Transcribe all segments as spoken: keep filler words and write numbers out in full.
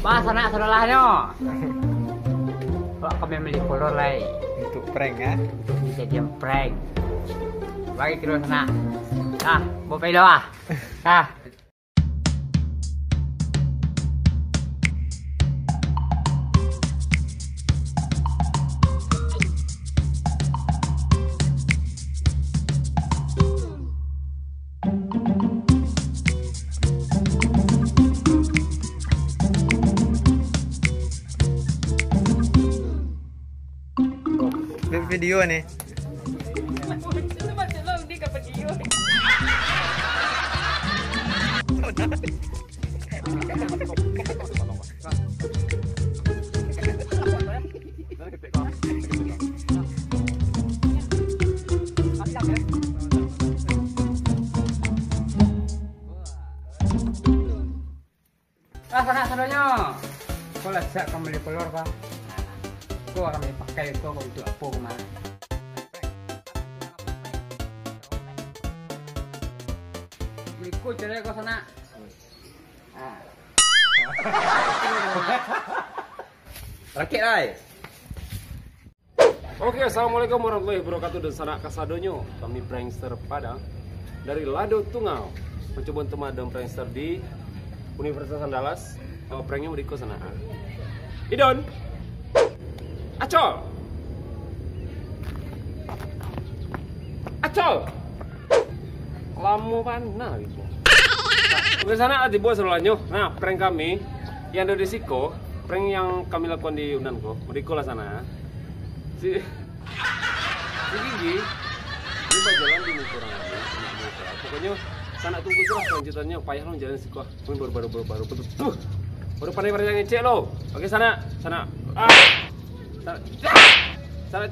Ah, sanak sadolahnyo. Awak ka mambali kolor lai. Untuak prank, ah? Untuak dijadian prank. Bagi kiro sanak. Ah, bawa pai lo, ah. Ah. Vi-, video ni. Ah, sanak sadonyo. Ko lah siap ka mambali kolor, Pak. Ko kami pakai ko untuak apo ko mah? Beko cari ko sanak. Ah. Rakik lai. Oke, assalamualaikum warahmatullahi wabarakatuh, dunsanak kasadonyo. Kami prankster Padang dari Lado Tungau, mancubo untuak maadon prankster di Universitas Andalas. Oh, pranknyo bariko sanak. Idon. Acol. Acol. Lamo bana gitu. Oke, sanak, tibo sadolahnyo. Nah, prank kami yang ado di siko, prank yang kami lakukan di Unan ko, bariko lah sanak. Si, si Gigi, ini bajalan di muko urang lagi. Pokoknyo, sanak tunggu tu lah kelanjutannyo. Payah lo jalan siko. Kami baru, baru, baru, baru, baru, baru pandai-pandai ngecek lo. Oke, sanak, sanak. Ah. Sanak. Sanak.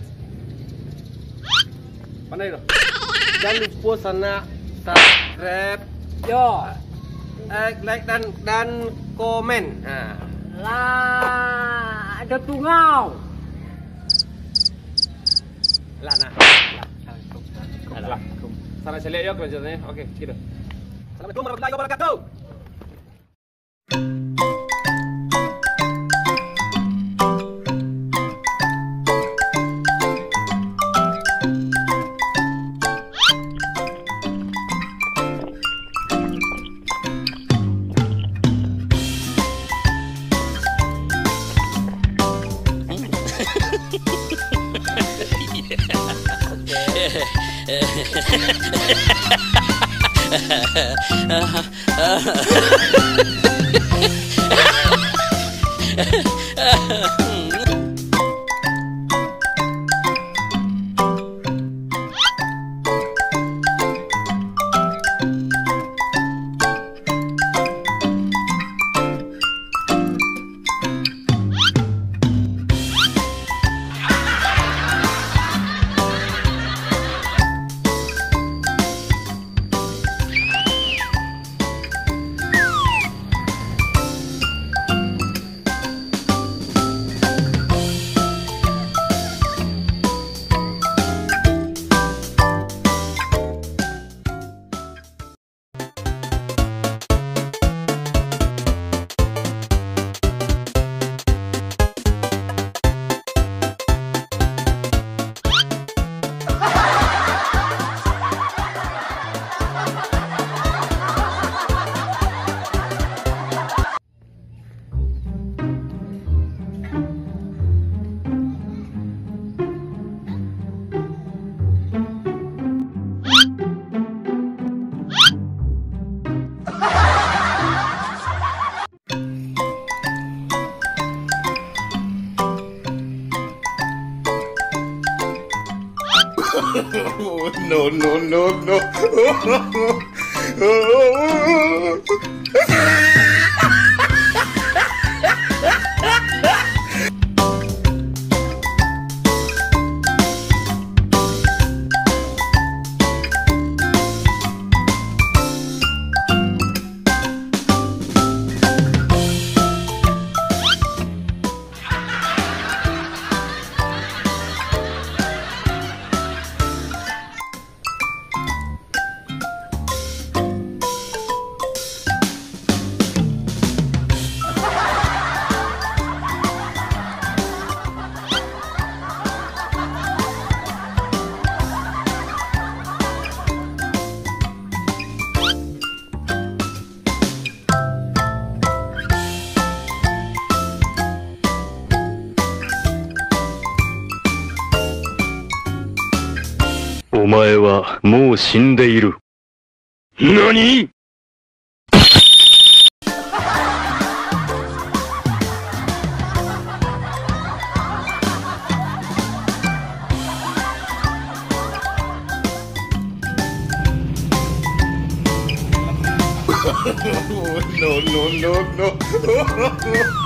Pandai lo. Jan lupo sanak subscribe. Yo. Eh, like dan, dan komen. Nah. Lah, Lado Tungau. Lah, nah. Lah. Sanak caliak yo kelanjutannyo. Oke, gitu. Assalamualaikum warahmatullahi wabarakatuh. No, no, no, no. お前はもう死んでいる。何？ No, no, no, no.